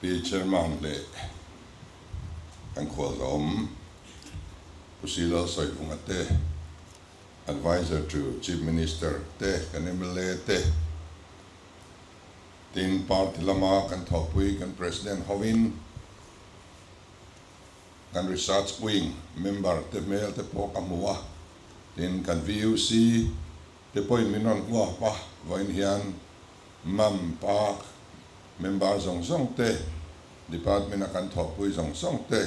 Pi Chairman leh kan khualzawm Pu Silo Sawiphunga te, Adviser to Chief Minister te, kan mla te, tin party lama kan thawhpui kan President hovin kan Research Wing member te hmel te pawh ka hmu a, tin kan VUC te pawhin min rawn uap a, vawiin hian Mam Park member zawng zawng te, Department a kan thawhpui zawng zawng te,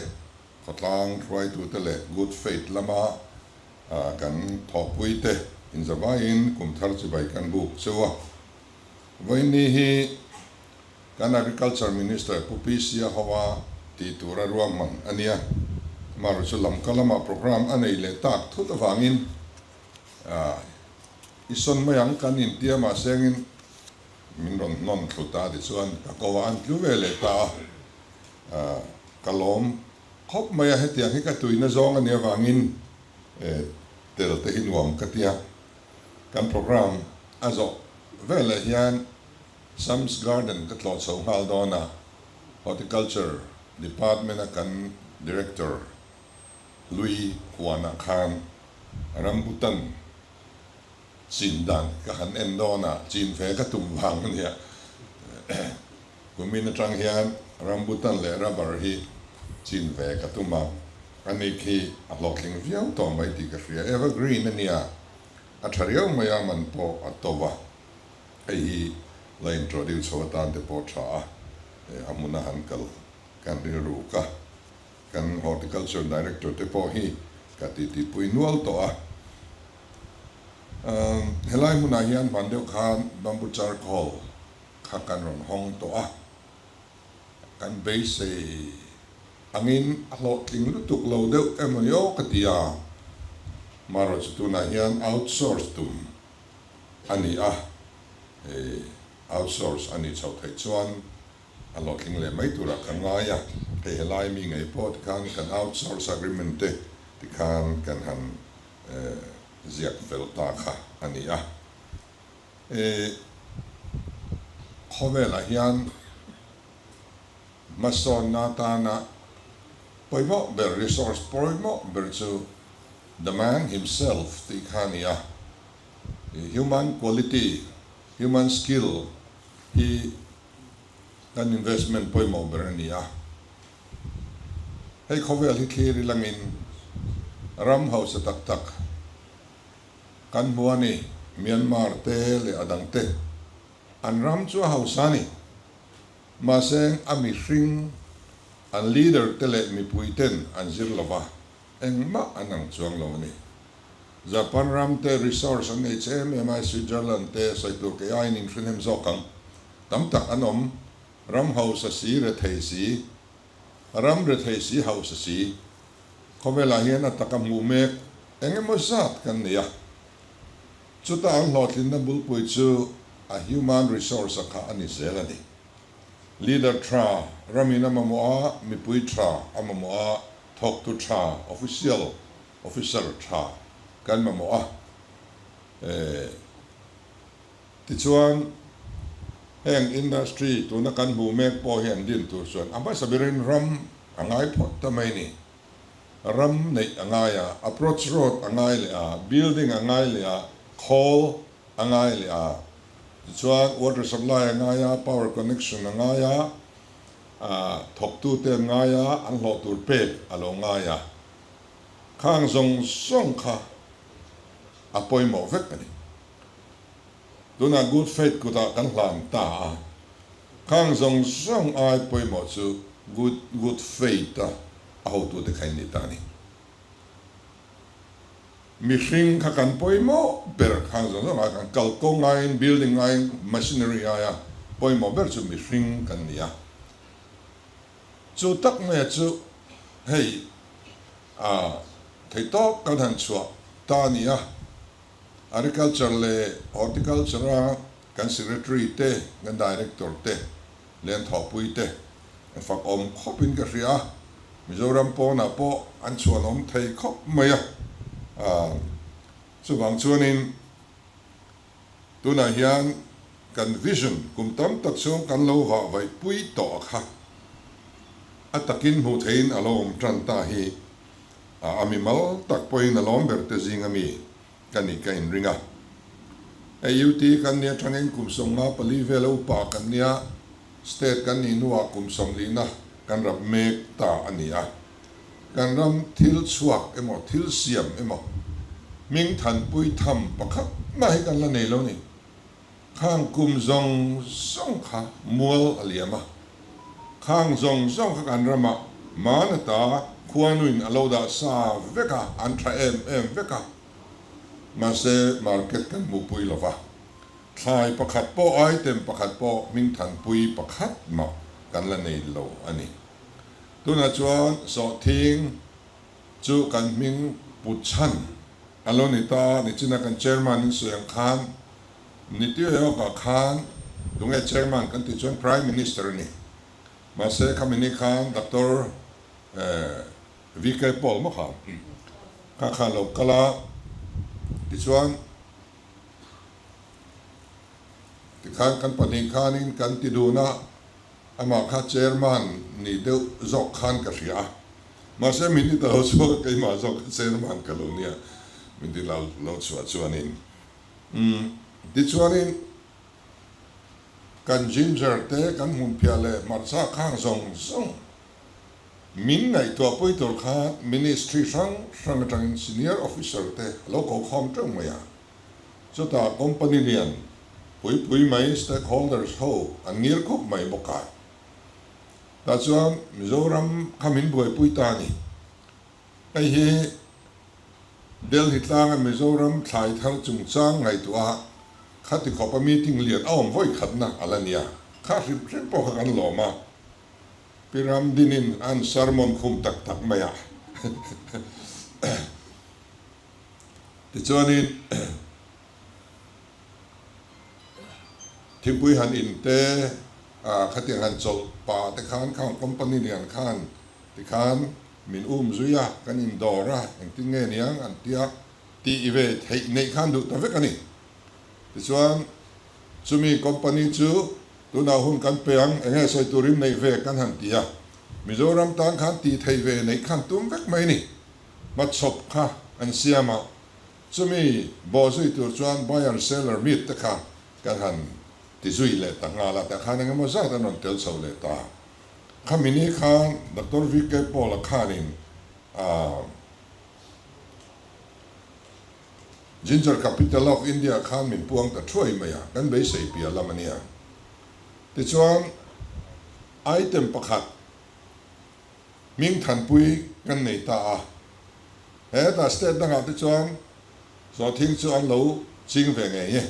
khawtlang hruaitute leh Good Faith lama kan thawhpui te inzavaiin kum thar chibai kan buk cheu a. Vawiinni hi kan Agriculture Minister Pu PC Ahoa tih tura ruahman a nia. Amaherawhchu chu lamka lama programme a nei leh tak thut avangin I sawn mai ang kan intia mahsengin min rawn hnawn thlu ta tichuan ka ko a, an tlu ve leh ta a, ka lawm khawp mai a, hetiang hi ka tuina zawng a nih avangin tel te hi nuam ka tia. Kan programme a zawh veleh hian Sam's Garden ka tlawh chho nghal dawn a, Horticulture Department a kan Director Hlui huanah khan rambutan chin dan ka han en dawn a, chin ve ka tum vang a nia. Kumin atang hian rambutan leh rubber hi chin ve ka tum a, a ni khi a hlawhtling viau tawh mai tih ka hria. Evergreen a nia, a tha riau mai a, man pawh a to va, hei hi la introduce chho atan te pawh tha a, a hmuna han kal kan rilruk a. Kan Horticulture Director te pawh hi ka titipui nual tawh a. Helai hmunah hian hman deuh khan Bamboo Charcoal kha kan rawn hawng tawh a. Kan beisei angin a hlawhtling lutuk lo deuh emawni aw ka ti a. Marawhchu tunah hian outsource tum a ni a, outsource a nih chhoh theih chuan A hlawhtling leh mai turah ka ngai a, hei helai mi ngei pawh tikhan kan outsource agreement te tikhan kan han ziak fel ta kha a ni a. Khawvelah hian hmasawnna atana pawimawh ber, resource pawimawh ber chu the man himself tih kha a ni a, human quality, human skill hi kan investment pawimawh ber a ni a. Hei khawvel hi thlir ilangin ram hausa tak tak kan hmu a ni, Myanmar te leh a dang te. An ram chu a hausa a ni. Mahse a mihring, an leader te leh mipui ten an zir lova, engmah an ang chuang lo a ni. Japan ram te resource an nei che em em a, Switzerland te sawi tur kei aiin in hre hnem zawk ang. Tam tak an awm, ram hausa si rethei si, ram rethei si hausa si. Khawvelah hian a taka hmuh mek eng emaw zat kan nei a. Chuta an hlawhtlinna bulpui chu a human resource a kha a ni zel a ni. Leader tha ramin a mamawh a, mipui tha a mamawh a, thawktu tha, official, Officer tha kan mamawh a, tichuan heng industry tuna kan hmuh mek pawh hi an din tur chuan a hmasa berin ram a ngai phawt ta mai ni. Ram neih a ngai a, approach road a ngai leh a, building a ngai leh a, khawl a ngai leh a, tichuan water supply a ngai a, power connection a ngai a, thawktute an ngai a, an hlawh tur pek a lo ngai a. Khang zawng zawng kha a pawimawh vek a ni. Tunah Good Faith kutah kan hlan ta a, khang zawng zawng ai pawimawh chu Good Good Faith a a hotute kha in ni ta a ni. Mihring kha kan pawimawh ber, khang zawng zawng ai khan kalkawng aiin, building aiin, machinery aia pawimawh ber chu mihring kan ni a. Chu tak maia chu hei a theihtawp kan han chhuah ta a ni a, Agriculture leh Horticulture a kan Secretary te, kan Director te leh an thawhpui te an fak awm khawp in ka hria a, Mizoram pawnah pawh an chhuan awm thei khawp mai a, chuvang chuanin tunah hian kan vision kum tam tak chhung kan lo vah vaihpui tawh a kha. A takin hmuh theihin a lo awm tan ta hi a mimal tak pawhin a lawm ber te zing ami ka nih ka inring a. Hei UT kan nia atangin kum 54 vela upa kan nia, state kan nih hnuah kum 40na kan rap mek ta a ni a. Kan ram thil chhuak emaw thil siam emaw hming thanpui tham pakhat mah hi kan la nei lo ni. Khang kum zawng zawng kha mual a liam a, khang zawng zawng kha kan ramah mana ta khuanuin a lo dah sa vek a, an tha em em vek a, mahse market kan hmuhpui lo va, thlai pakhat pawh item pakhat pawh hmingthanpui pakhat mah kan la nei lo a ni. Tunah chuan sawhthing chu kan hming put chhan a lo ni ta, nichina kan chairman in sawi ang khan Niti Aayog-ah khan tunge chairman kan tih chuan Prime Minister a ni. Mahse khami ni khan Doctor VK Paul maw kha kha kha lo kal a, tichuan tikhan kan pahnih khanin kan ti dun a, Amah kha chairman ni deuh zawk khan ka hria a, mahse min ti ta lo chhuak a, keimah zawk kha chairman ka lo nia min ti lo lo chhuah chuanin umm tichuanin kan ginger te kan hmunphiah leh hmarcha khang zawng zawng min ngaihtuahpui tur khan ministry hrang hrang atangin senior officer te a lo ko khawm teuh mai a. Chutah company lian pui pui mai stakeholders ho an ngir khup mai bawk a. Tah chuan Mizoram kha min buaipui ta a ni. Hei hi Delhi tlanga Mizoram thlai thar chungchang ngaihtuah a khati khawpa meeting lian a awm vawi khatna a la nia. Kha hrim hrim pawh kha kan lawm a. Pi Ramdinin an sermon khum tak tak mai a. Tichuanin thingpui han in te, khatiang han chawlh pah te khan khang company lian khan tikhan min um zui a, kan in dawr a, engtin nge niang an tia tih ve theih neih khan duh ta vek a ni. Tichuan chumi company chu tunah hun kan pe ang, eng nge sawi turin neih ve kan han ti a, Mizoram tan khan tih theih ve neih khan tum vek mai a ni. Hmachhawp kha an siam a, chumi bawhzui tur chuan buyer seller meet te kha kan han ti zui leh ta nghal a, tah khan eng emaw zat an rawn tel chho leh ta. Khami ni khan Doctor VK Paul-a khanin aah Ginger Capital of India khan min puang ta thuai mai a, kan beisei piah lam a nia. Tichuan item pakhat Hming thanpui kan nei ta a, hetah state dangah te chuan sawhthing chu an lo ching ve ngei e.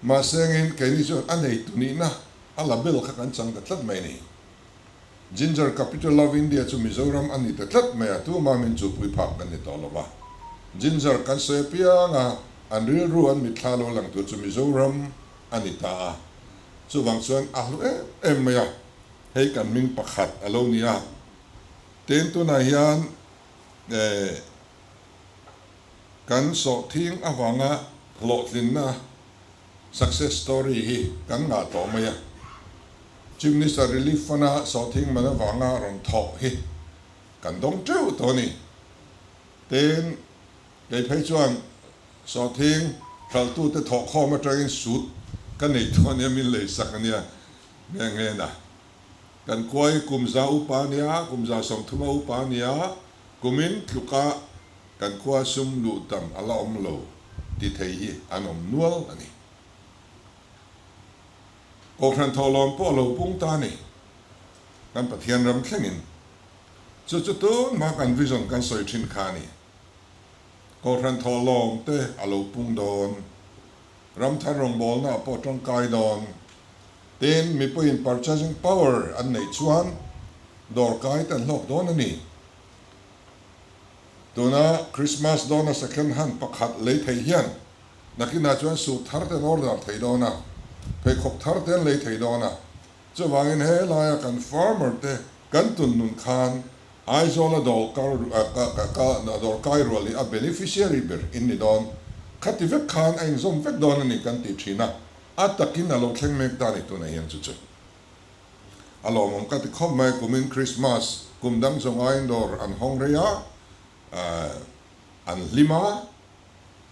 Mahse engin keini chuan a neitu nihna a label kha kan chang ta tlat mai a ni. Ginger Capital of India chu Mizoram a ni ta tlat mai a, tumah min chupui phak kan ni tawh lo va. Ginger kan sawi apiang a, an rilru an mitthla lo lang tur chu Mizoram a ni ta a, chuvang chuan a hlu em em mai a. Hei kan hming pakhat a lo ni a, tin tunah hian kan sawhthing avanga hlawhtlinna success story hi kan ngah tawh mai a. Chief Minister Relief Fund-a sawhthing man avanga rawn thawh hi kan dawng teuh tawh a ni. Tin, kei phei chuan sawhthing hralhtute thawhkhawm atangin sut ka nei tawh a nia, min leisak a nia. Nge nge na. Kan kuai kum za upa nia, kum za 30 a upa nia, kumin tluka kan khua sum luh tam a la awm lo ti thei hi an awm nual a ni. Kohhran thawhlawm pawh a lo pung ta a ni. Kan Pathian ram thlengin. Chu chu tun hma kan vision kan sawi thin kha a ni. Kohhran thawhlawm te a lo pung dawn. Ramthar rawngbawlna pawh tangkai dawn. Tin, mipuiin purchasing power an neih chuan dawrkai te an hlawk dawn a ni. Tuna Christmas dawna second hand pakhat lei thei hian nakinah chuan suit thar te an order thei dawn a, pheikhawk thar te an lei thei dawn a. Chuvangin he laia kan farmer te kan tun nun khan Aizawla dawrkai rual hi a beneficiary ber in ni dawn. Khati vek khan a inzawm vek dawn a ni kan ti thin a, a takin a lo thleng mek ta a ni tunah hian chu chu. A lawmawm ka ti khawp mai, kumin Krismas kum dang zawng aiin dawr an hawng rei a, an hlim a,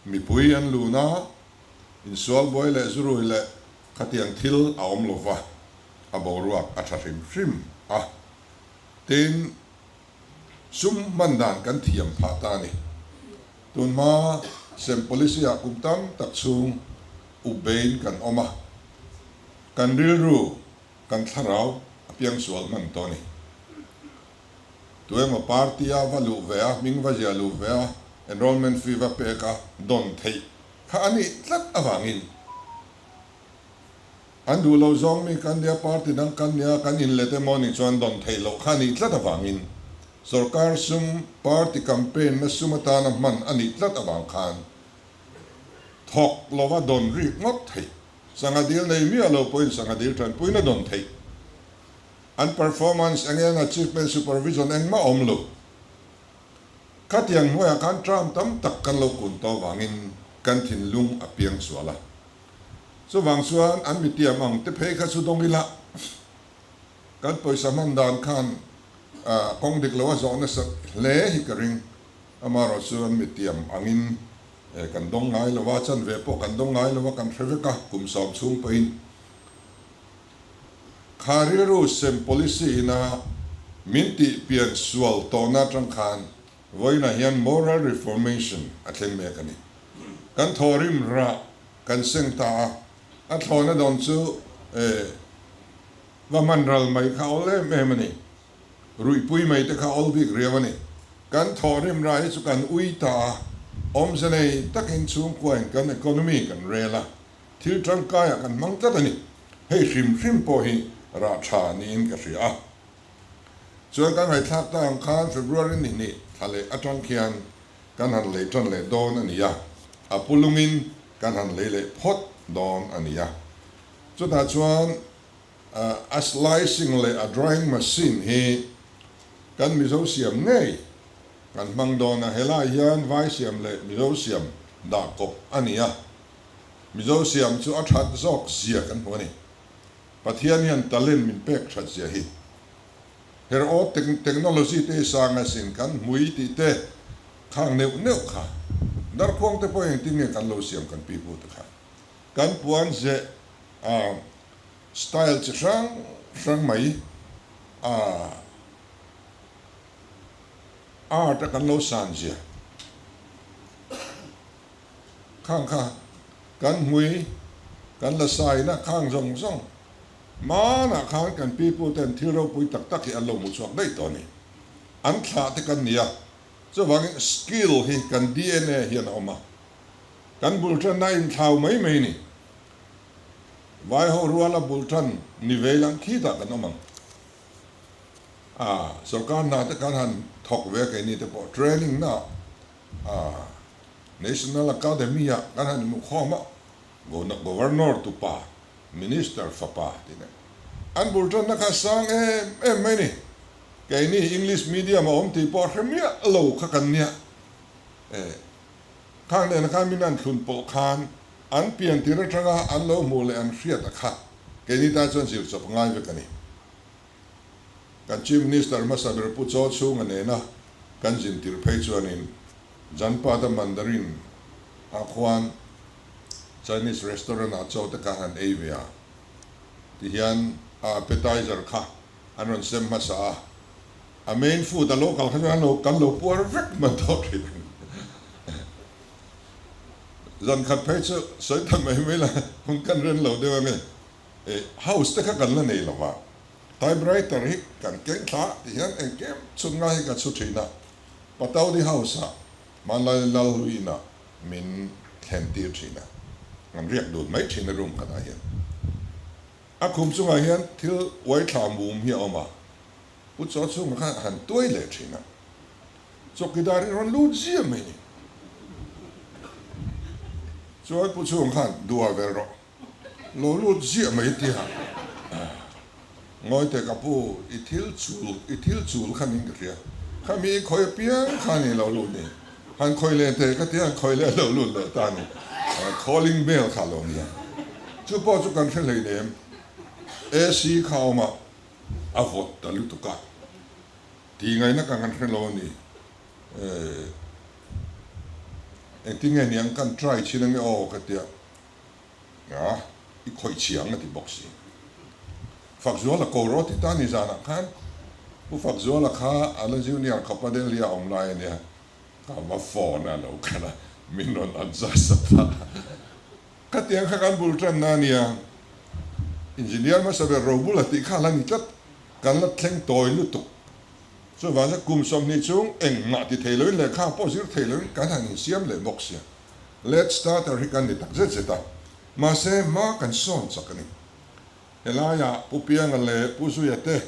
mipui an lun a, insual buai leh zurui leh khatiang thil a awm lo va, a boruak a tha hrim hrim a. Tin, sum hman dan kan thiam phah ta a ni. Tunhma sem policy ah kum tam tak chhung up beiin kan awm a, kan rilru, kan thlarau a piangsual hman tawh a ni. Tuemaw party a va luh ve a, hming va ziah luh ve a, enrollment fee va pek a dawn theih kha a nih tlat avangin an duh lo zawng mi kan nia, party dang kan nia, kan inlet emaw nih chuan dawn theih loh kha a nih tlat avangin sorkar sum party campaign na sum atana hman a nih tlat avang khan thawk lova dawn rik ngawt theih, sangha dil nei miah lo pawhin sangha dil tanpuina dawn theih. An performance eng eng achievement supervision engmah awm lo. Khatiang hnuaiah khan term tam tak kan lo kun tawh vangin kan thinlung a piang sual a. Chuvang chuan an mitiam ang te phei kha chu dawng ila kan pawisa hman dan khan kawng dik lo a zawh nasat hle hi ka ring. Amaherawh chu an mitiam angin kan dawng ngai lo a, chanve pawh kan dawng ngai lo a, kan hre vek a kum sawm chhung pawhin. Kha rilru sem policy ina min tih pian sual tawhna atang khan vawiinah hian moral reformation a thleng mek a ni. Kan thawhrim rah kan seng ta a, a thlawhna dawn chu va hman ral mai kha awl em em a ni. Ruihpui mai te kha awl bik riau a ni. Kan thawhrim rah hi chu kan ui ta a, awmze nei takin chhungkuain kan economy kan rel a, Thil tangkaiah kan hmang tlat a ni. Hei hrim hrim pawh hi rah tha niin ka hria a. Chuan kan ngaihthlak ta ang khan February ni hnih thla leh atang khian kan han lei tan leh dawn a ni a, a pulungin kan han lei leh phawt dawn a ni a. Chutah chuan a slicing leh a drying machine hi kan Mizo siam ngei kan hmang dawn a, helai hian vai siam leh Mizo siam dah kawp a ni a. Mizo siam chu a that zawk zia kan hmu a ni. Pathian hian talent min pek that zia hi. Her aw technology te hi sang asin kan hmui tih te khang neuh neuh kha. Darkhuang te pawh engtin nge kan lo siam kan pi pu te kha. Kan puan zeh a style chi hrang hrang mai a art a kan lo san zia. Khang kha kan hmui kan la saina khang zawng zawng hmanah khan kan pipu ten thil ropui tak tak hi an lo hmu chhuak daih tawh a ni. An thlah te kan ni a, chuvangin skill hi kan dna hian a awm a, kan bul tanna a inthlau mai mai a ni. Vaiho ruala bul tan ni vei lang khitah kan awm ang. A, sorkar hna te khan han thawk ve keini te pawh training na A National Academy ah kan han hmuh khawm a, Governor tupa, Minister fapa tih nen. An bul tanna kha sang em em mai ni. Keini English medium a awm tih pawh hre miah lo kha kan nia. E, khang nena khan min an thlun pawh khan an pian tir atanga an lo hmuh leh an hriat a kha keini tan chuan zir chawp ngai vek a ni. Kan Chief Minister hmasa ber Pu Chaw Chhunga nena kan zin tirh phei chuanin Janpada Mandarin ah khuan Chinese restaurant ah chaw te kha han ei ve a, tihian a appetizer kha an rawn sem hmasa a, a main food a lo kal kha chuan kan lo puar vek hman tawh thin. Zan khat phei chu sawi ta mai mai la, hun kan ren lo deuh ange. House te kha kan la nei lova, typewriter hi kan keng thla tih hian engkim chhut ngai hi ka chhu thin a, Pataudi House ah hmanlai Lalhlui inah min thlen tir thin a, kan riak dun mai thin a room khatah hian. A khum chungah hian thil uai thla mum hi a awm a, Pu Chaw chhungah khan a han tuai leh thin a, chawkidar hi rawn lut ziah mai ni. Chuan Pu Chhunga khan duha vel rawh. Lo lut ziah mai tia ngawi teh ka pu, i thil chul, i thil chul kha ning ka hria, kha mi i khawi apiang kha ni lo lut ni, han khawi leh teh ka tia han khawi leh lo lut leh ta ni, calling bell kha lo nia, chu pawh chu kan hre hleinem, AC kha a awm a. A vawt ta lutuk a, tih ngaihna ka han hre lo a ni. Engtin nge niang kan try chin ange aw ka tia, a i khawih chhia ang a ti bawk si. Fakzuala ko rawh ti ta ni zanah khan Pu Fakzuala kha a la junior khawpa Delhi a awm lai a nia, ka va phone a lo kal a, min rawn adjust a ta. Khatiang kha kan bul tanna a nia, Engineer hmasa ber Robula tih kha a la ni tlat, kan la thleng tawi lutuk. Chuvang chuan kum 20 chung engmah ti thei loin lehkha pawh zir thei loin kan han insiam leh bawk sia. Late starter hi kan ni tak zet zet a, mahse hma kan sawn chak a ni. Helaiah Pu Pianga leh Pu Zuia te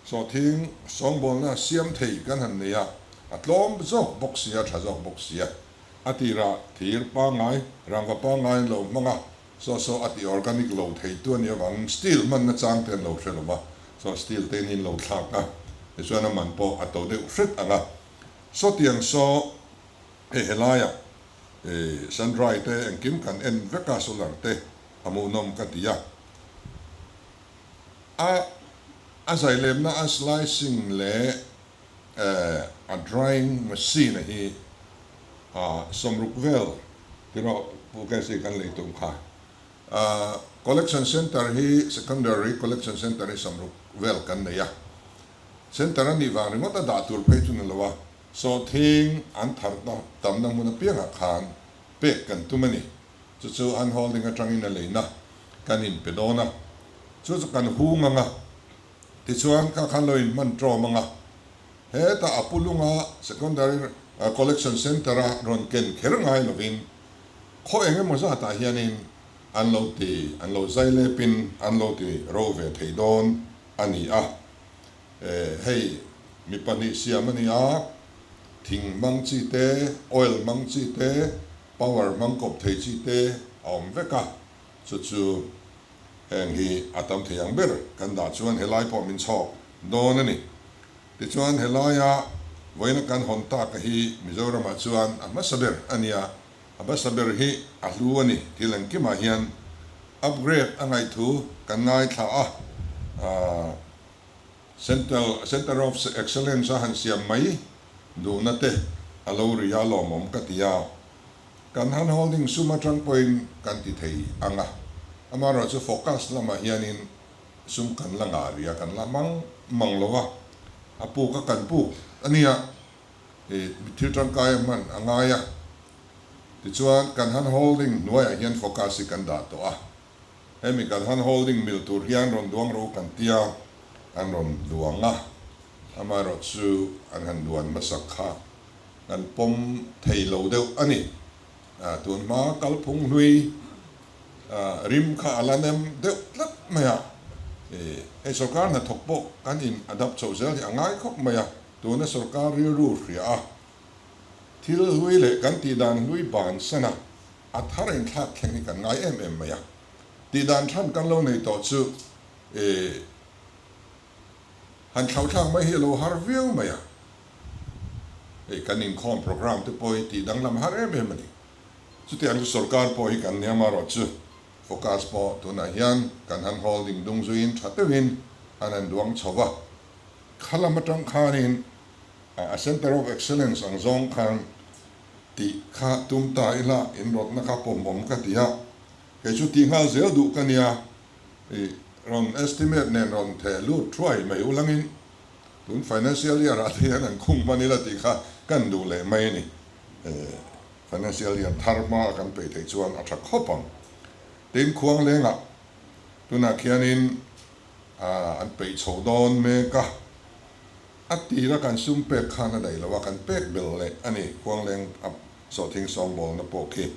sawhthing sawngbawlna siam thei kan han nei a, a tlawm zawk bawk sia, tha zawk bawk sia. A tirah thir pangngai, rangva pangngai an lo hmang a, saw saw a ti organic lo theitu a nih avangin steel hmanna chang te an lo hre lo va, saw steel te in in lo thlak a, tichuan a man pawh a to deuh hret ang a. Sawtiang saw hei helaiah sun dry te engkim kan en vek a, solar te a hmuhnawm ka ti a. A a zailemna a slicing leh a drying machine a hi 60 vel tiraw Pu Casey kan lei tum kha. Collection centre hi secondary collection centre hi 60 vel kan nei a. Centre a nih vang ringawt a dah tur phei chu ni lo a, sawhthing an thar tamna hmun apiangah khan pek kan tum a ni. Chu chu an holding atangin a leina kan inpe dawn a, chu chu kan hung ang a. Tichuan, kha khan lo inhman ṭawm ang a, hetah a Pulunga Secondary Collection Centre-a rawn ken kher ngai lovin khaw eng emaw zatah hianin an lo ti, an lo zai lepin an lo ti ro ve thei dawn a ni a. Hei mi pahnih siam a ni a, thing hmang chi te, oil hmang chi te, power hmang kawp thei chi te a awm vek a, chu chu Heng hi a tam thei ang ber kan dah chuan helai pawh min chhawk dawn a ni. Tichuan helaia vawiina kan hawn taka hi Mizoramah chuan a hmasa ber a nia, a hmasa ber hi a hlu a ni. Thil engkimah hian upgrade a ngaihthu kan ngaithla a, Central Centre of Excellence a han siam mai duhna te a lo ri a lawmawm ka ti a. Kan hand holding sum atang pawhin kan ti thei ang a, amaherawhchu focus lamah hianin sum kan la ngah rih a, kan la mang mang lo a, a puk a kan puk a nia, ih thil tangkai a hman a ngai a, tichuan kan hand holding hnuaiah hian focus hi kan dah tawh a, hemi kan hand holding mil tur hian rawn duang ro kan tia, an rawn duang a, amaherawhchu an han duan hmasak kha. Kan pawm thei lo deuh a ni. Tun hma kalphung hlui rim kha a la nem deuh tlat mai a. Hei sorkar hnathawk pawh kan in adapt chhoh zel hi a ngai khawp mai a. Tuna sorkar rilru hria a, thil hlui leh kan tihdan hlui bansan a, a thar inthlak thleng hi kan ngai em em mai a. Tihdan than kan lo nei tawh chu han thlauhthlak mai hi a lo har viau mai a. Hei kan inkhawm programme te pawh hi tih danglam har em em a ni. Chutiang chu sorkar pawh hi kan nia marawh chu focus pawh tunah hian kan han holding dung zuiin tha deuhin an han duang chho va. Kha lam atang khanin a Centre of Excellence ang zawng khan tih kha tum ta ila inrawtna kha pawmawm ka ti a. Kei chu tih nghal zel duh ka nia. I rawn estimate nen rawn theh lut thuai mai ulangin Tun financial year ah te hian an khung hman ila tih kha kan duh leh mai a ni. Financial year thar hma a kan peih theih chuan a tha khawp ang. Tin, Khuanglengah tunah khianin an peih chho dawn mek a, a tira kan sum pek khan a daih lo a, kan pek bel leh a ni. Khuangleng a sawhthing sawngbawlna pawh khi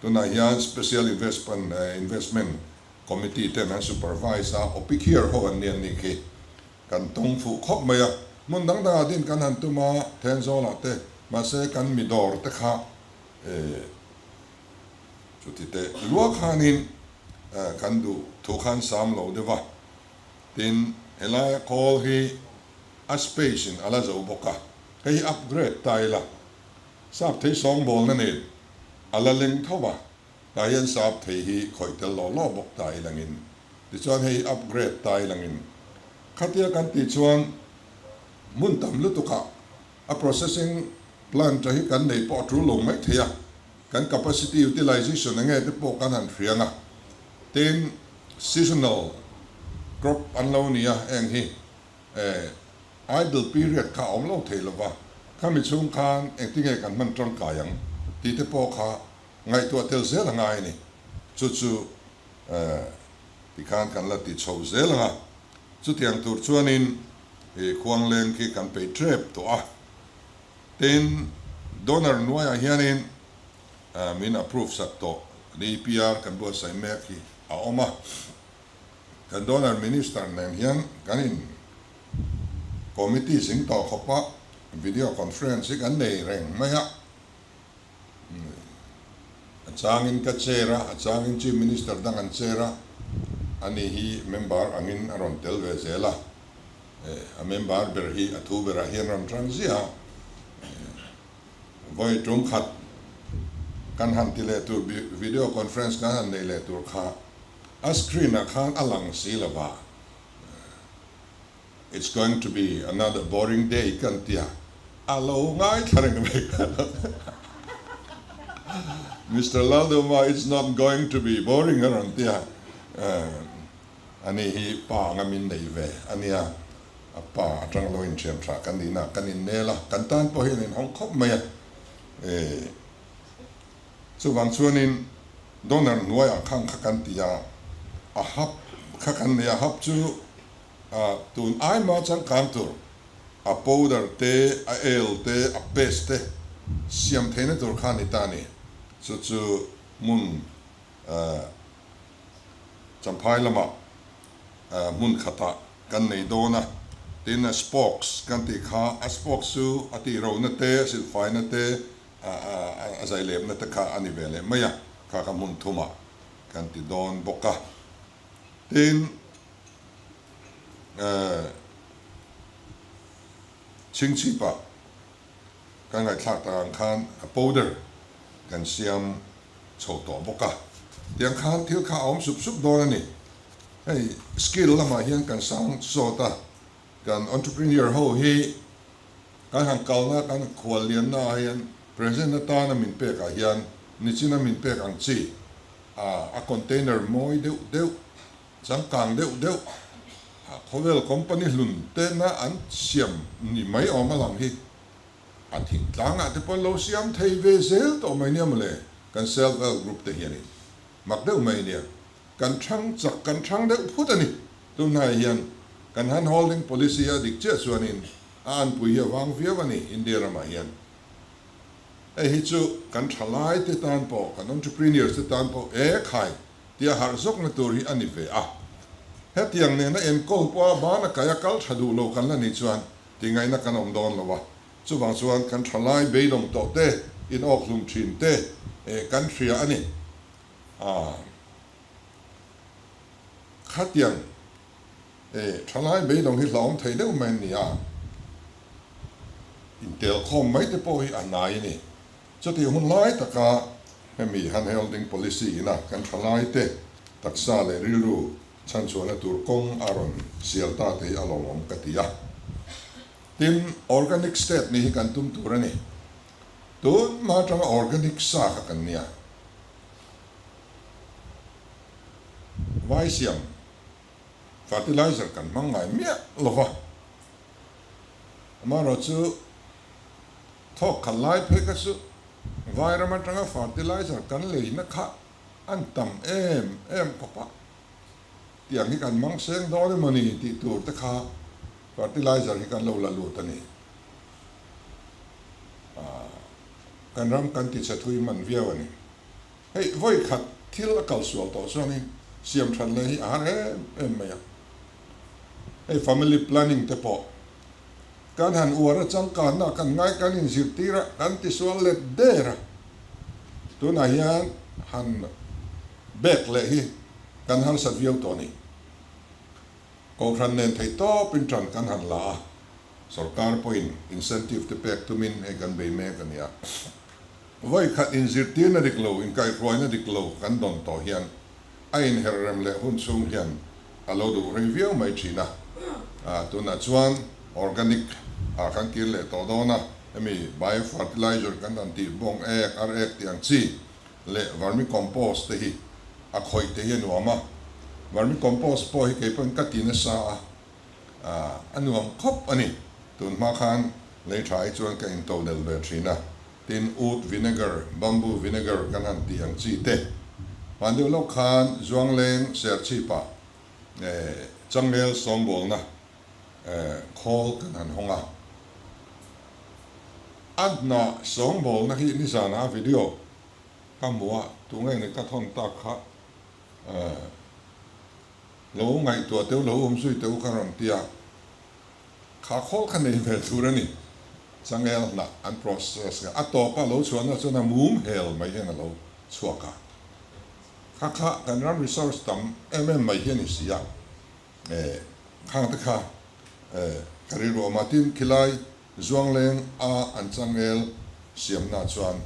tunah hian Special Investment Committee ten an supervise a, Opikhiar ho an ni an nih khi. Kan tawng fuh khawp mai a, hmun dang dangah din kan han tum a, Thenzawlah te, mahse kan mi dawr te kha chuti teh lua khanin kan duh thu khan sam lo deuh a, tin helaia khawl hi a space in a la zo bawk a, hei hi upgrade ta ila, sap thei sawngbawlna nen a la leng tho a, tah hian sap thei hi khawih tel law law bawk ta ilangin. Tichuan hei upgrade ta i langin. Khatia kan tih chuan hmun tam lutukah a processing plant hi kan nei pawh a tul lo mai thei a, kan capacity utilization enge te pawh kan han hriang a. Tin, seasonal crop an lo ni a, heng hi idle period kha a awm lo thei lo va, khami chhung khan engtinge kan hman tangkai ang tih te pawh kha ngaihtuah tel zel a ngai a ni. Chu chu tikhan kan la ti chho zel ang a, chutiang tur chuanin i khuangleng khi kan peih tep tawh a. Tin, donor hnuaiah hianin min approve sak tawh DPR kan buatsaih mek hi a awm a. Kan donor minister nen hian kan in committee zing tawh khawp a, video conference hi kan nei reng mai a. A changin ka chair a, a changin Chief Minister dang an chair a, ani hi member angin a rawn tel ve zel a, a member ber hi a thu berah hian rawn hrang ziah a, vawi tum khat kan han ti leh tur video conference kan han nei leh tur kha a screen ah khan a lang si lo va. It's going to be another boring day kan tia a lo ngaithla reng mai Mister Lalduma it's not going to be boring a rawn tia ani hi pa anga min nei ve ania a pa atang lo inthiam tha kan nihna kan innel a kan tan pawh hian inhawng khawp mai a chuvang chuanin donor hnuaiah khang kha kan ti a a hap kha kan nei a hap chu A tun aima changkang tur a powder te, a el te, a paste te siam theihna tur kha a ni ta a ni. Chu chu hmun Champhai lamah hmun khatah kan nei dawn a. Tin a spokes kan tih kha, a spokes chu a tihrohna te, a silfaina te, a zailepna te kha a ni ve leh mai a, kha kha hmun thumah kan ti dawn bawk a. Tin, Chhingchhipah kan ngaihthlak tak ang khan a powder kan siam chho tawh bawk a, tiang khan thil kha a awm sup sup dawn a ni. Hei skill lamah hian kan sang sawt a, kan entrepreneur ho hi kan han kalna kan khual lianna ah hian present atana min pekah hian nichina min pek ang chi a container mawi deuh deuh Changkang deuh deuh a khawvel company hlun tena an siam ni mai awm a lang hi a thingtlangah te pawh an lo siam thei ve zel tawh mai nia mawle, kan self help group te hianin mak deuh mai nia, kan thang chak kan thang deuh phut a ni, tunhnaiah hian kan hand holding policy a dik chiah chuanin a anpui hi a vang viau a ni India ramah hian. Hei hi chu kan thalai te tan pawh kan entrepreneurs te tan pawh e khai tia harh zawkna tur hi a ni ve a. Hetiang nena enkawl pawha bana kaia kal tha duh lo kan la nih chuan tingaihna kan awm dawn lo a. Chuvang chuan kan thalai beidawng tawh te, inawk hlum thin te kan hria a ni. A Khatiang thalai beidawng hi hlauhawm thei deuh mai an ni a. Intelkhawm mai te pawh hi a hnai a ni. Chutih hun lai taka hemi handholding policy ina kan thalaite taksa leh rilru chhanchhuahna tur kawng a rawn sial ta te hi a lawmawm ka ti a. Tin, organic state nih hi kan tum tur a ni. Tun hma atanga organic sa kha kan nia. Vai siam fertilizer kan hmang ngai miah lova. Amaherawhchu Thawk khat lai phei kha chu Vairam atanga fertilizer kan leina kha an tam em em khawp a, tiang hi kan hmang seng dawn emaw ni tih tur te kha fertilizer hi kan lo la lut a ni. Kan ram kan tichhe thui hman viau a ni. Hei vawi khat thil a kal sual tawh chuanin siam that leh hi a har em em mai a. Hei family planning te pawh Kan han uar a changkanna kan ngai kan inzirtir a, kan tisual let der a. Tunah hian han bek leh hi kan harsat viau tawh a ni. Kohhran nen theih tawpin ṭan kan han la a, sorkar pawhin incentive te pek tumin hei kan bei mek a nia. Vawi khat inzirtirna dik lo, inkaihhruaina dik lo kan dawn tawh hian a inherrem leh hun chhung hian a lo duh rei viau mai thin a. Tunah chuan organic ah kan kir leh tawh dawn a, hemi bio fertilizer kan han tih bawng ek, ar ek tih ang chi leh vermicompost te hi a khawih te hi a nuam a. Vermicompost pawh hi kei pawhin ka ti nasa a, a nuam khawp a ni. Tun hma khan lei tha hi chuan ka into del ve thin a, tin oat vinegar, bamboo vinegar kan han tih ang chi te. Hman deuh lawk khan Zuangleng Serchhip-ah changel sawngbawlna khawl kan han hawng a. A hnah sawngbawlna hi nizanah video ka hmu a, tunge ni ka thawn tak kha lo ngaihtuah teuh lo awm zui teuh ka rawn ti a, kha khawl kha nei ve tur a ni. Changel hnah an process a tawpa lo chhuahna chuan a mum hel mai hian a lo chhuak a. Kha kha kan ram resource tam em em mai hi a ni si a, eh khang te kha eh ka rilru awm a, tin khilai Zuangleng a an changel siamna chuan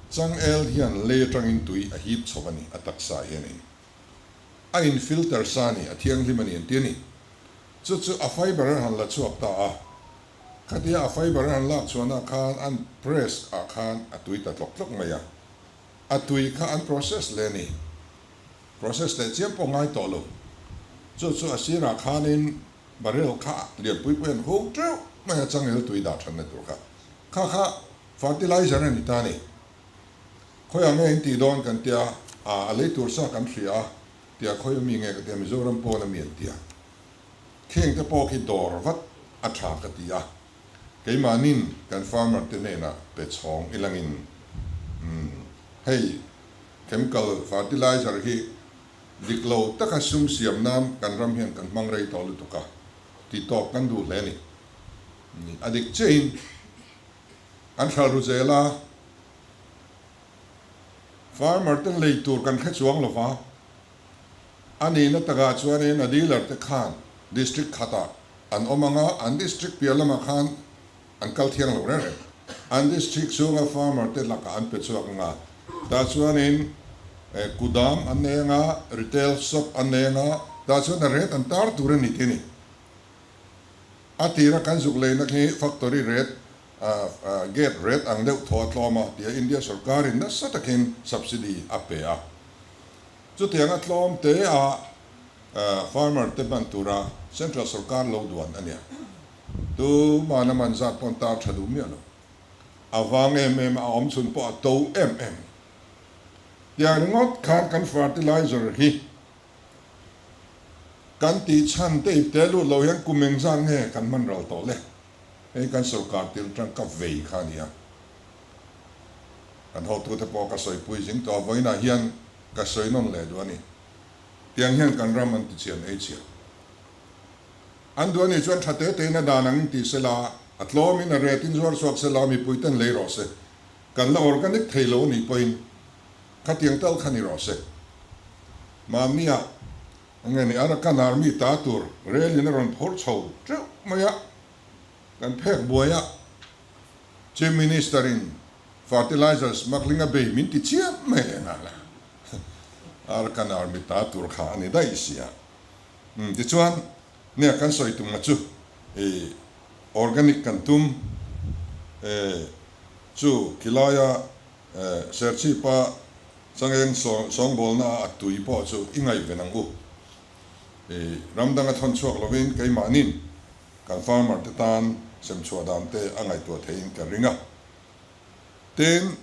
changel hian lei atangin tui a hip chho a ni, a taksa hianin a in filter sa a ni, a thianghlim a ni an ti a ni. Chu chu a fiber an han la chhuak ta a, khatia a fiber an han lak chhuahna khan an press ah khan a tui ta tlawk tlawk mai a. A tui kha an process leh a ni. Process leh chiam pawh ngai tawh lo. Chu chu a sirah khanin barrel kha lianpui pui an hung teuh mai a, changel tui dah thatna tur kha. Kha kha fertilizer a ni ta a ni. Khawiah nge in tih dawn kan tia, a lei tur sa kan hria a, tia khawi ami nge ka tia, Mizoram pawn ami an tia. Kheng te pawh khi dawr vat a tha ka ti a. Keimahnin kan farmer te hnenah pe chhawng ilangin umm hei chemical fertilizer hi dik lo taka sum siam nan kan ram hian kan hmang rei tawh lutuk a ti tawp kan duh hle a ni. A dik chiahin kan hral ru zel a, farmer te lei tur kan hre chuang lova, a nihna takah chuanin a dealer te khan district khatah An awm ang a, an district piah lamah khan an kal thiang lo reng reng. An district chhunga farmer te lakah an pe chhuak ang a, tah chuanin kudam an nei ang a, retail shop an nei ang a, tah chuan a rate an tar tur a ni tih a ni. A tira kan zuk leina khi factory rate, gate rate ang deuh thaw a tlawm a tia India sorkarin nasa takin subsidy a pe a. Chutianga tlawm te a Farmer te hman tura Central sorkar lo duan a nia. Tumana man zat pawn tar tha duh miah lo. A vang em em a, a awm chhun pawh a to em em. Tiang ringawt khan kan fertilizer hi kan tih chhan te ip te lut lo hian kum engzat nge kan hman ral tawh le? Hei kan sorkar til tang ka vei kha a nia. Kan hotute pawh ka sawipui zing tawh a, vawiinah hian ka sawi nawn leh duh a ni. Tiang hian kan ram an tichian ei chhiat. An duh anih chuan tha te tein a dan angin ti sela, a tlawmin a retin zuar chhuak sela, mipui ten lei rawh se. Kan la organic thei lo anih pawhin khatiang tal kha ni rawh se. Mahnia nge ni Arakan Army ta tur rel in a rawn phawrh chho teuh mai a, kan phek buai a, Chief Minister in fertilizer smuggling a bei min ti chiam mai leh nghal a. Arakan Army ta tur kha a ni daih sia. Umm tichuan nia kan sawi tumna chu i organic kan tum e chu khilaia Serchhipa changeng sawngbawlna a tui pawh chu i ngaihven ang u. I ram danga thawn chhuak lovin keimahnin kan farmer te tan sem chhuah dan te a ngaihtuah theihin ka ring a. Tin,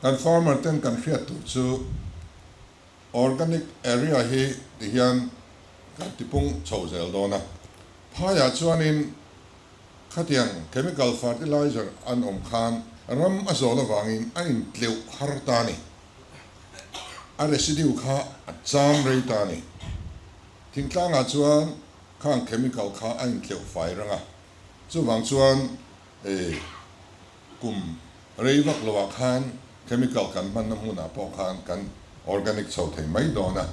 kan farmer ten kan hriat tur chu organic area hi ti hian kan tipung chho zel dawn a. Phaiah chuanin khatiang chemical fertilizer an awm khan ram a zawl avangin a intleuh har ta a ni. A residue kha a cham rei ta a ni. Thingtlangah chuan khang chemical kha a intleuh fai reng a. Chuvang chuan kum rei vak loah khan chemical kan hmanna hmunah pawh khan kan organic chho thei mai dawn a.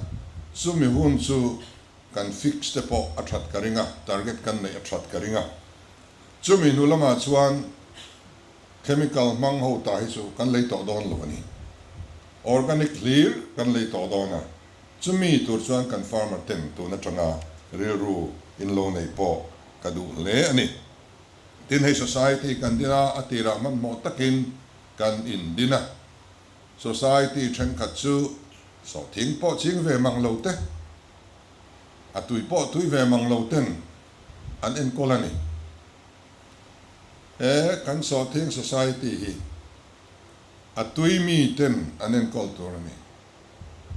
Chumi hun chu kan fix te pawh a that ka ring a, target kan neih a that ka ring a. Chumi hnu lamah chuan chemical hmang ho ta hi chu kan lei tawh dawn lo a ni. Organic hlir kan lei tawh dawn a. Chumi tur chuan kan farmer ten tun atanga rilru in lo nei pawh ka duh hle a ni. Tin, hei society kan din a, a tirah hmanhmawh takin kan indin a. Society thenkhat chu sawhthing pawh ching ve mang lo te, a tui pawh tui ve mang lo ten an enkawl a ni. He kan sawhthing society hi a tui mi ten an enkawl tur a ni.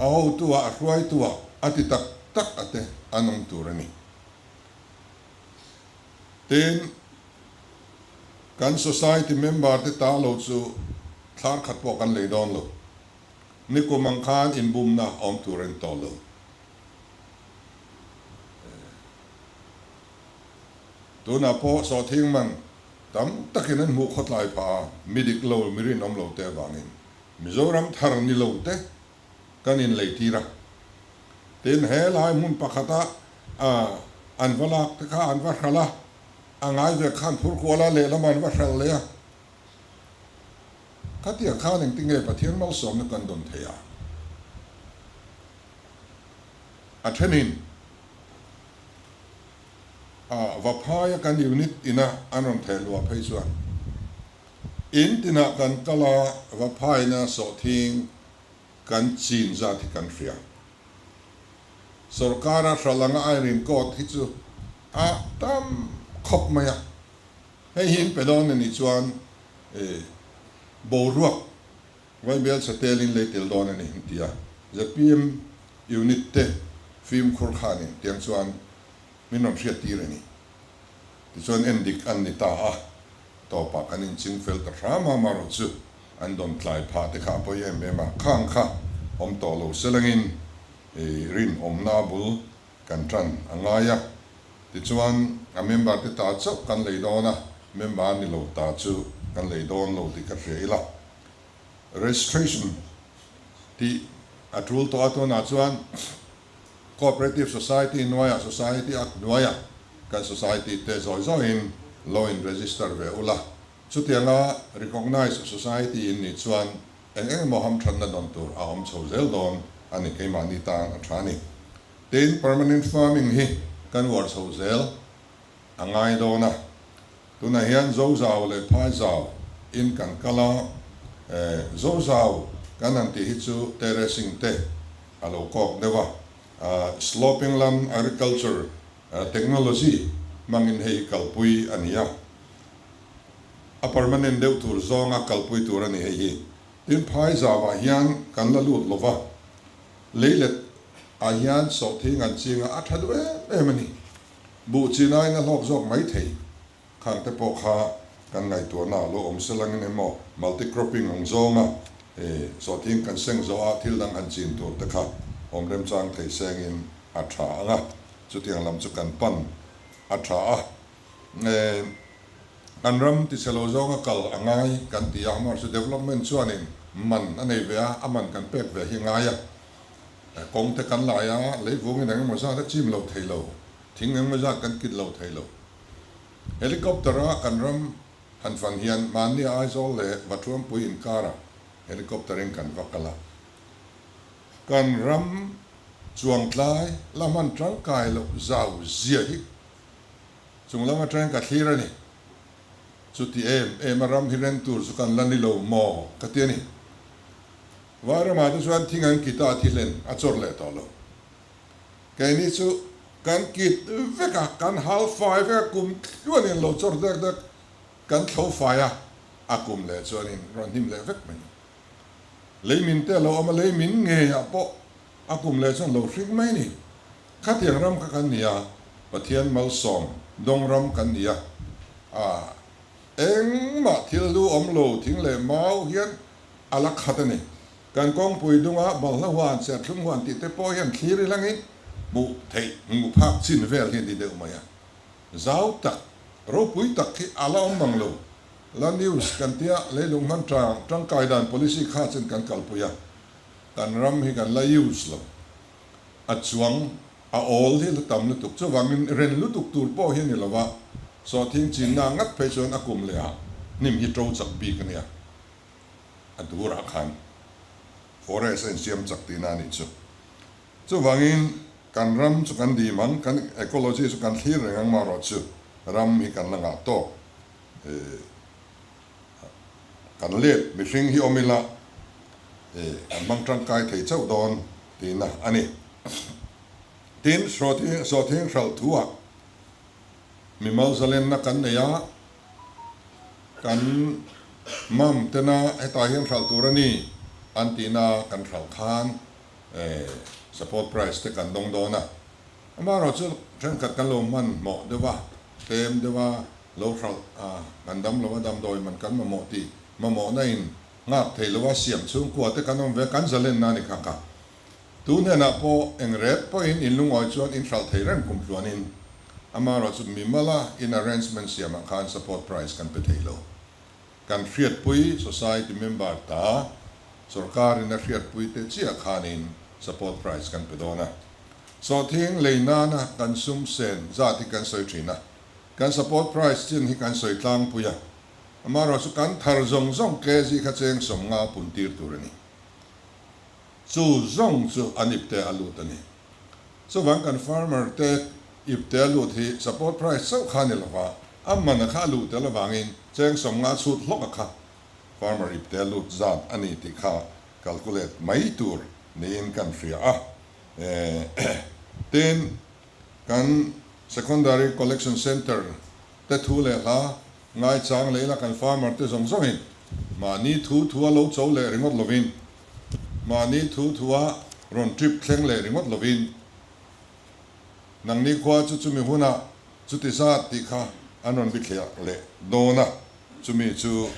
A hotu ah, a hruaitu ah, a ti tak tak a te an awm tur a ni. Tin, kan society member te ta lo chu thlar khat pawh kan lei dawn lo. Nikum ang khan inbumna awm tur a ni tawh lo. Tunah pawh sawhthing man tam takin an hmuh khawtlai phah a, mi dik lo, mi rinawm lo te avangin Mizoram thar ni lo te kan inleitir a. Tin, he lai hmun pakhata an va lak te kha an va hralh a, a ngai ve khan phur kual a, lehlamah an va hralh leh a. Khatiang khan engtinge Pathian malsawmna kan dawn thei a? A thenin Vaphaia kan unit ina an rawn theh luah phei chuan in tinah kan kal a, Vaphaina sawhthing kan chin zat hi kan hria. Sorkara hralh anga a inrinkawt hi chu a tam khawp mai a. Hei hi in pe dawn a nih chuan boruak Vaibel chhe telin lei tel dawn a ni an ti a. Zpm unit te fimkhur khanin tiang chuan min rawn hriat tir a ni. Tichuan endik an ni ta a, tawpah kan inching fel ta hram a, amaherawh chu an dawn tlai phah te kha a pawi em em a, khang kha awm tawh lo selangin rinawmna bul kan tan a ngai a. Tichuan a member te ta chauh kan lei dawn a, member ni lo ta chu kan lei dawn lo tih ka hria ila. Registration tih a tul tawh a, tunah chuan Cooperative Society hnuaiah Society Act hnuaiah kan society te zawi zawiin lo in register ve ula, chutianga recognized society in nih chuan eng eng emaw hamthatna dawn tur a awm chho zel dawn a ni, keimahni tan a tha a ni. Tin, permanent farming hi kan uar chho zel a ngai dawn a, tunah hian Zozau leh Phaizau in kan kal a, Zozau kan han tih hi chu terracing te a lo kawk deuh a, sloping lam agriculture technology hmangin hei hi kalpui a ni a, a permanent deuh tur zawnga kalpui tur a ni hei hi. Tin, Phaizau ah hian kan la lut lova, leilet ah hian sawhthing an ching a, a tha duh em em a ni. Buh chin aiin a hlawk zawk mai thei. Khang te pawh kha kan ngaihtuahna a lo awm selangin emaw multi cropping ang zawnga sawhthing kan seng zawh a thil dang han chin tur te kha awm remchang thei sengin a tha ang a, chutiang lam chu kan pan a tha a. Kan ram tichhe lo zawnga kal a ngai kan ti a, amaherawhchu development chuanin man a nei ve a, a man kan pek ve hi a ngai a. Kawng te kan lai a, leivungin eng emaw zat a chim lo thei lo, thing eng emaw zat kan kit lo thei lo. Helicopter a kan ram han fan hian mahni Aizawl leh Vathuampui inkara helicopter in kan va kal a. Kan ram chuangtlai la hman tangkai loh zau zia hi chung lam atangin ka thlir a ni. Chuti em em a ram hi reng tur chu kan la ni lo maw ka ti a ni. Vairamah te chuan thing an kit a, a thi hlen a chawr leh tawh lo. Keini chu kan kit vek a, kan hal fai vek a, kum tluanin lo chawr dek dek kan thlo fai a, a kum leh chuanin rawn hnim leh vek mai. Leimin te a lo awm a, leimin ngeiah pawh a kum leh chuan lo hring mai ni. Khatiang ram kha kan ni a, Pathian malsawm dawng ram kan ni a, a engmah thil lu awm lo thing leh mau hian a la khat a ni. Kan kawngpui dunga balhla huan, serthlum huan tih te pawh hian thlir i langin hmuh theih, hmuh phak chin vel hi a ni deuh mai a. Zau tak, ropui tak hi a la awm mang lo. La news kan tia leilung hman tang tangkai dan policy kha chen kan kalpui a, kan ram hi kan la use lo. A chuang, a awl hi la tam lutuk. Chuvangin ren lutuk tur pawh hi a ni lo va, sawhthing chinna ngat phei chuan a kum leh ah hnim hi to chak bik a nia. A durah khan forest a insiam chak tihna a nih chu. Chuvangin kan ram chu kan dim ang, kan ecology chu kan thlir reng ang marawh chu ram hi kan la ngah tawk. Kan let mihring hi awm ila kan hmang tangkai thei chauh dawn tihna a ni. Tin, sawhthing hralh thuah mimal zalenna kan nei a, kan mam tena hetah hian hralh tur a ni an tihna kan hralh khan support price te kan dawng dawn a. Amaherawhchu thenkhat kan lo hmanhmawh deuh a, tlem deuh a, lo hralh a, kan dam lo a, damdawi man kan mamawh tih mamawhna in nghak thei lo a, siam chhungkua te kan awm ve a, kan zalenna a ni kha kha. Tu hnenah pawh eng ret pawhin in lungawi chuan in hralh thei reng kum tluanin amaherawhchu mimala in arrangement siamah khan support price kan pe thei lo. Kan hriatpui society member ta sorkarin a hriatpui te chiah khanin support price kan pe dawn a. Sawhthing lei nana kan sum sen zat hi kan sawi thin a, kan support price chin hi kan sawi tlangpui a, amaherawhchu kan thar zawng zawng kg kha cheng 50 pun tir tur a ni. Chu zawng chu an ipte a lut a ni. Chuvang kan farmer te ipte a lut hi support price chauh kha a ni lova, a man a kha a luh tel avangin cheng 50 chhut hlawk a kha farmer ipte a lut zat a ni tih kha calculate mai tur niin kan hria a. Tin, kan secondary collection centre te thu leh hla Ngaichang leh ila kan farmer te zawng zawngin mahni thu thua lo cho leh ringawt lovin, mahni thu thua rawn trip thleng leh ringawt lovin, nangni khua chu chumi hunah chuti zat tih kha an rawn bithliah leh dawn a, chumi chu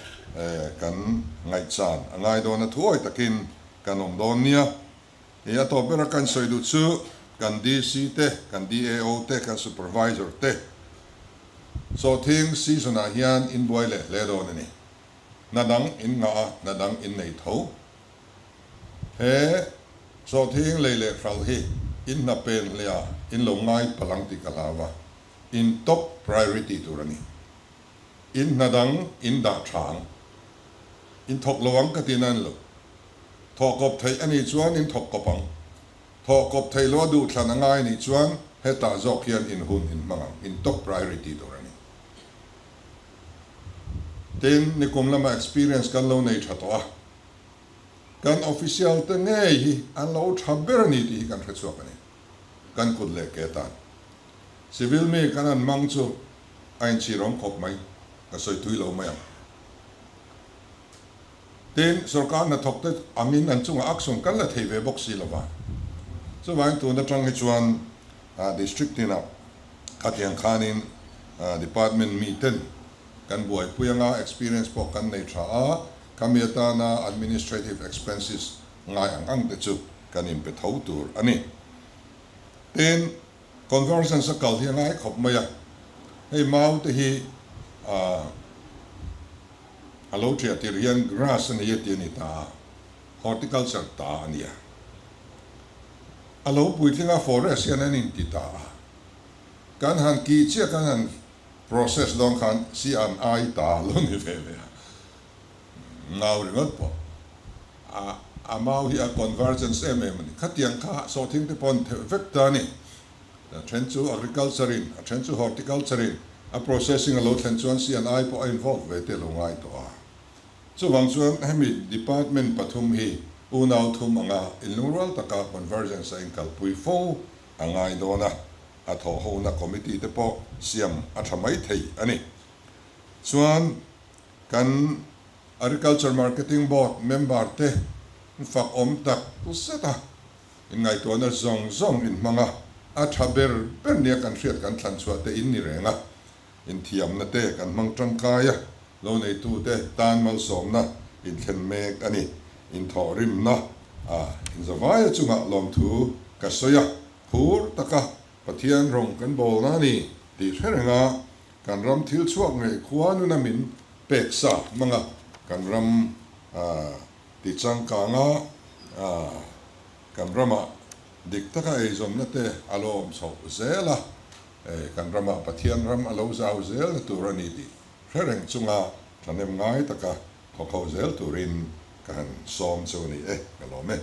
kan ngaihchan a ngai dawn a, thuawi takin kan awm dawn nia. I a tawp bera kan sawi duh chu kan DC te, kan DAO te, kan Supervisor te sawhthing season ah hian in buai leh hle dawn a ni. Hna dang in ngah a, hna dang in nei tho. He sawhthing lei leh hralh hi in hna pen hlea in lo ngai palang tih ka hlau a, in top priority tur a ni. In hna dang in dah tha ang. In thawk lo ang ka ti nan lo. Thawh kawp theih a nih chuan in thawk kawp ang. Thawh kawp theih loh a duhthlan a ngai a nih chuan hetah zawk hian in hun in hmang ang, in top priority tur a ni. Tin, nikum lama experience kan lo nei tha tawh a, kan official te ngei hi an lo tha ber a ni tih hi kan hrechhuak a ni. Kan kut leh ke tan. Civil mi kan han hmang chu a inchhir awm khawp mai, ka sawi tui lo mai ang. Tin, sorkar hnathawk te angin an chungah action kan la thei ve bawk si lova. Chuvangin tun atang hi chuan district tinah khatiang khanin department mi ten kan buaipui anga experience pawh kan nei tha a, khami atana administrative expenses ngai ang ang te chu kan inpe tho tur a ni. Tin, Convergence a kal hi a ngai khawp mai a, hei mau te hi a lo ṭiah tir hian grass a ni a ti a ni ta a, horticulture ta a ni a. A lo puitling a forest hian an inti ta a, kan han kih chiah kan han process dawn khan si an ai ta a lo ni ve leh a, ngau ringawt pawh a a mau hi a convergence em em a ni. Khatiang kha sawhthing te pawh an theuh vek ta a ni. A then chu agriculture in, a then chu horticulture in a processing a lo thlen chuan CNI pawh a involve ve te a lo ngai tawh a. Chuvang chuan hemi department pathum hi unau thum anga inlungrual taka convergence a inkalpui fo a ngai dawn a, a thawhhona committee te pawh siam a tha mai thei a ni. Chuan kan Agriculture Marketing Board member te fak awm tak zet a, inngaihtuahna zawng zawng inhmang a, a tha ber ber nia kan hriat kan thlan chhuah te in ni reng a, inthiamna te kan hmang tangkai a, lo neitute tan malsawmna inthlen mek a ni. Inthawhrimna a inzavaia chungah lawmthu ka sawi a, phur taka Pathian rawng kan bawlna a ni tih hre reng a, Kan ram thil chhuak ngei khua nuna min pek sa hmang a, kan ram ti changkang a, kan ramah dik taka eizawnna te a lo awm chhoh zel a, kan ramah Pathian ram a lo zau zel na tur a ni tih hre reng chunga thahnem ngai taka thawk ho zel turin ka han sawm chu a ni e, ka lawm e.